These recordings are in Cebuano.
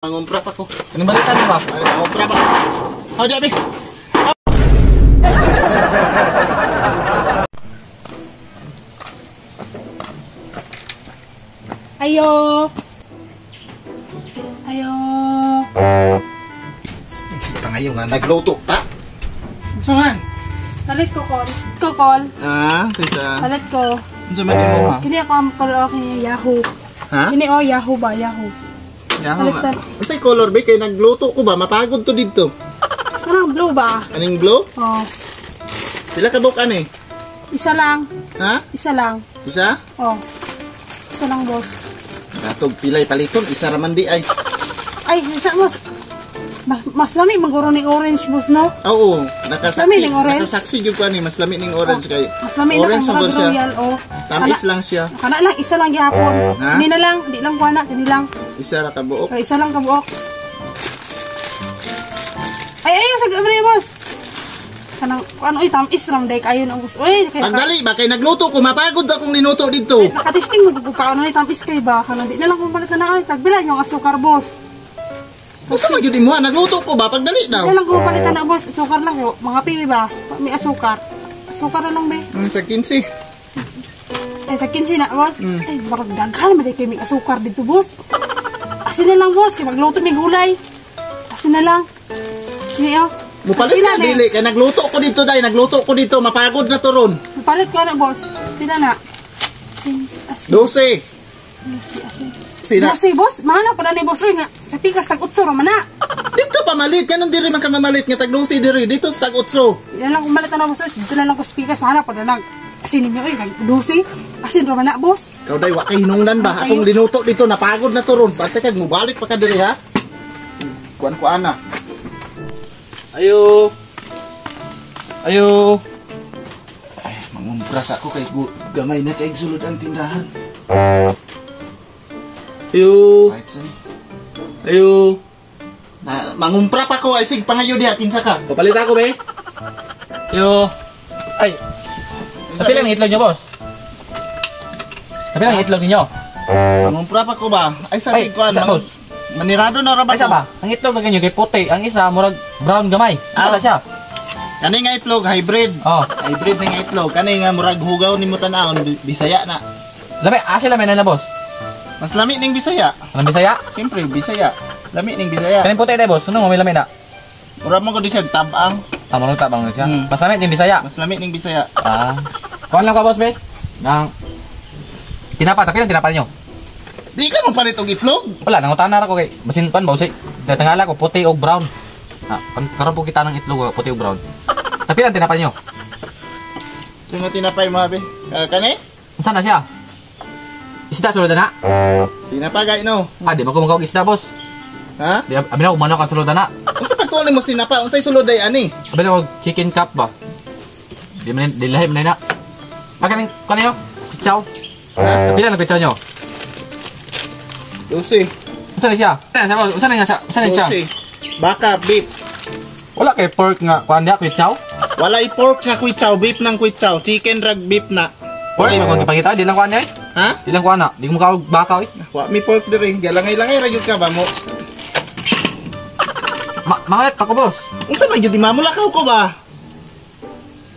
Mangumpra pa ko. Anong balita niyo ba? Ay, mangumpra pa ko. Oh, Jabi. Ayo. Ayo. Sita ngayon nga nagluto ta. Unsa man? Palit ko call. Ko call. Ah, kaysa. Palit ko. Unsa man imo ha? Kini ako ang call okay Yahoo. Ha? Kini oh Yahoo ba Yahoo. Yahoo nga. Unsay color ba kay nagluto ko ba? Mapagod to didto. Kanang blue ba? Aning blue? Oh. Pila ka buok ani? Isa lang. Ha? Isa lang. Isa? Oh. Isa lang, boss. Katog pilay paliton, isa ra man di ay. Ay, isa mas mas lami maguro ni orange, boss, no? Oo, Mas lami ning orange. Nakasaksi gyud ko ani, mas lami ning orange kay. Mas lami na orange kang ang murag siya. royal, oh. Tamis lang siya. Kana lang, isa lang gihapon. Ha? Hindi na lang, di lang kuha na, kini lang. Isa ra ka buok. Ay, isa lang ka buok. Ay, ay, sa gabi, boss. Kanang, ano, ay, tamis lang, day, kayo na, boss. Uy, kay, Pagdali ba kay nagluto ko, mapagod akong linuto didto. Nakatisting mo, kaon na, tamis kay ba? Kanang, di na lang kung palit na na, ay, tagbilan yung asukar, boss. Unsa man gyud imo ha? Nagluto ko ba pagdali daw. Di na lang kung palit na, boss. Asukar lang, yo. Mga pili ba? May asukar. Asukar na lang, be. Sa 15. Ay, sa 15 na, boss. Ay, barag daghan, maday kayo may asukar dito, boss. Asin na lang, boss. Kaya magluto may gulay. Asin na lang. Hindi, oh. Mupalit Pila na na eh. dili kay nagluto ko dito dai, nagluto ko dito, mapagod na to ron. Mupalit ko na, boss. Pila na. Asin. 12. Asin, asin. Sina. Asin, boss. Mahal na pala ni boss. Uy, nga. Sa pikas, tag-utso, raman na. Dito pa malit kanon diri man ka mamalit nga tag 12 diri dito sa tag 8. Di na lang kumalit na, boss. Dito na lang ko sa pikas. Mahal na pala lang. Asin ninyo, uy. Nag-12. Asin, raman na, boss. Ikaw day wa kay hinungdan ba? Akong linuto dito napagod na to ron. Basta kag mubalik pa ka diri ha. Kuan kuan na. Ayo. Ayo. Ay, mangumpras ako kay gamay na kay sulod ang tindahan. Ayo. Kahit saan. Ayo. Na, mangumpra pa ko ay sig pangayo diha kinsa ka. Papalit ako, be. Ayo. Ay. Kapila ang itlog niyo, boss. Kapila ang itlog ninyo. Mangumpra pa ko ba? Ay sa Ay, sig kuan. sa boss. Manirado na ra ba Ay, isa ko? ba? Ang itlog na ganyan kay puti, ang isa murag brown gamay. Ah. Ano siya? Kani nga itlog hybrid. Oh. Hybrid na nga itlog. Kani nga murag hugaw nimo tan-awon Bisaya na. Lami, asa lami na na, boss. Mas lami ning Bisaya. Alam Bisaya? Siyempre Bisaya. Lami ning Bisaya. Kaning puti tayo, boss. Ano mo may lami na? Murag mo ko di siya tabang. Ah, murag tabang na siya. Hmm. Mas lami ning Bisaya. Mas lami ning Bisaya. Ah. Kuan lang ka, boss, be. Nang tinapa, tapi lang tinapa niyo. Di ka mo palit og itlog. Wala, nangutana ra ko kay basin pan ba usay. Datangala ko puti og brown. Ah, karon po kita ng itlog puti og brown. Tapi lang tinapa niyo. Sa nga tinapay mo abi. Kani? Unsa na siya? Isda sulod na. Tinapa gay no. Ah, di ba ko magkawag isda, boss? Ha? Di abi na ko manok ang sulod na. Unsa pagkuon nimo tinapa? Unsay sulod ay ani? Abi na ko chicken cup ba? Di man di lahi man na. Ah, kaning kaniyo? Chow. Ha? Pila na pitaw niyo? 12. Unsa na siya? Unsa na siya? Unsa na siya? Unsa na siya? 12. Baka beef. Wala kay pork nga kuan diha kuy chow. Walay pork nga kuy chow, beef nang kuy chow, chicken rag beef na. Pork ba kung ipangita di lang kuan diha. Ha? Di lang kuan na. Di ko makawag baka oy. Wa mi pork diri. Galangay-langay ra gyud ka ba mo? Mangalit pa ko, boss. Unsa man gyud mamulakaw ko ba?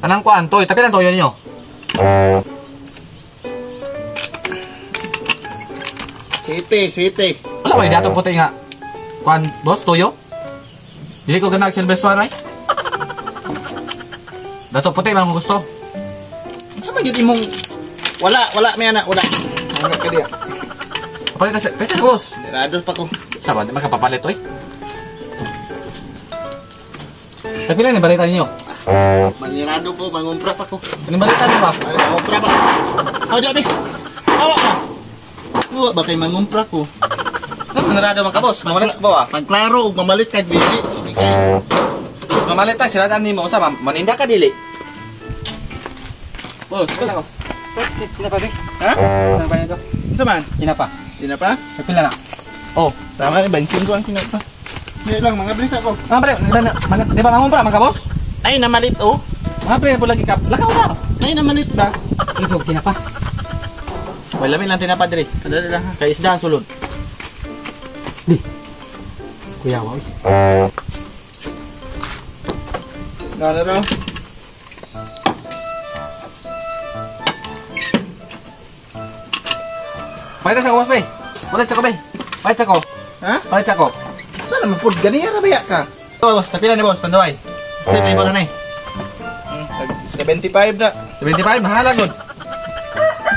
Anang kuan toy, tapi lang toyo ninyo. Site, site. Wala ko dato puti nga. Kuan, boss, toyo. Dili ko ganag silver swan ay. Dato puti man ang gusto. Unsa man gyud imong wala, wala may ana, wala. Wala ka diya. Papalit na siya. Pwede na, boss. Nirado pa ko. Sama, di makapapalit oy. Tapi lang ni balitan ninyo. Manirado ko, mangumpra pa ko. Ano balitan niyo ba? Ay, mangumpra pa ko. Oh, jabi. Awa ka. Awa ba kay mangumpra ko? Manirado man ka, boss. Mamalit ka ba? Ah? Pagklaro og mamalit kag dili. Mamalit ta sila nimo usa maninda ka dili. Boss, wala ko. Tinapa be. Ha? Tinapa nito. Unsa man? Tinapa. Tinapa? Pila na. Oh, Tama ni 25 ang tinapa. Di lang mga bilis ako. Mga pre, di ba mangumpra man ka, boss? Ay namalit oh. Mga pre, po lagi ka. Lakaw na. Ay namalit ba? Ito, tinapa. Wala lami lang tinapa diri. Dali lang ha. Kay isda ang sulod. Di. Kuya, wow. Na na. Palit sa ko, boss, bay. Palit sa ko, bay. Palit sa ko. Ha? Palit sa ko. Sana man pud ganiya ra ba ka? Ito, boss, tapila ni boss, tanduay. Sa may na eh. 75 na. 75, mahala gud.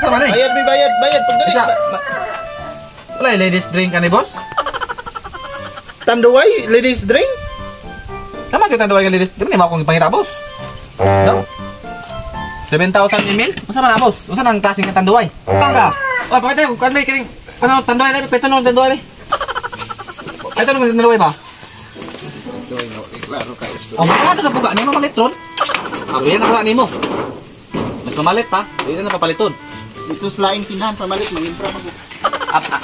Sa man eh? Bayad may bayad, bayad pagdali. Isa. Wala, eh, ladies drink ka ni boss. Tanduay, ladies drink? Tama kita tanduay ka ladies. Di ba ni mo akong ipangita, boss? No? 7,000 ml? Unsa man na, boss? Unsa nang klaseng nga tanduay? Tanga. Oh, pakita ko kan may kining ano tanduay na peto nung tanduay. Ay tanong tanduay ba? Tanduay no, eh, klaro ka isto. Oh, mga na buga nimo malitron. Ah, yan na nimo. Mas mamalit pa, dili na papaliton. Dito sa laing tindahan pamalit mangimpra pa ko. Ah, ah,